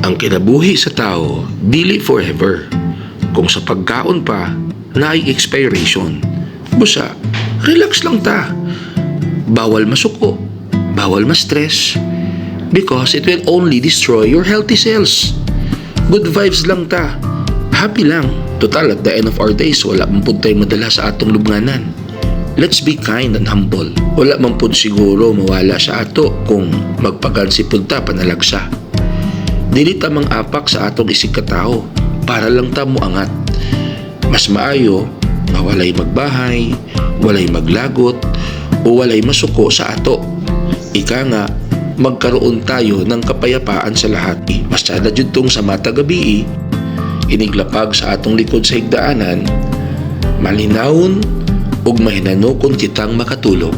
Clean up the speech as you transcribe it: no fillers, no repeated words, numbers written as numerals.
Ang kinabuhi sa tao, dili forever. Kung sa pagkaon pa, naay expiration. Busa, relax lang ta. Bawal masuko, bawal ma-stress. Because it will only destroy your healthy cells. Good vibes lang ta. Happy lang. Total, at the end of our days, wala man pud tayo madala sa atong lubnganan. Let's be kind and humble. Wala man pud siguro mawala sa ato kung magpagansi pud ta panalagsa. Dili ta mang-apak sa atong isig katao para lang ta moangat. Mas maayo nga walay magbahay, walay maglagot, o walay masuko sa ato. Ika nga, magkaroon tayo ng kapayapaan sa lahat. Basta na jud tong sa matag gabii, iniglapag sa atong likod sa higdaanan, malinawon ug mahinanukon kitang makatulog.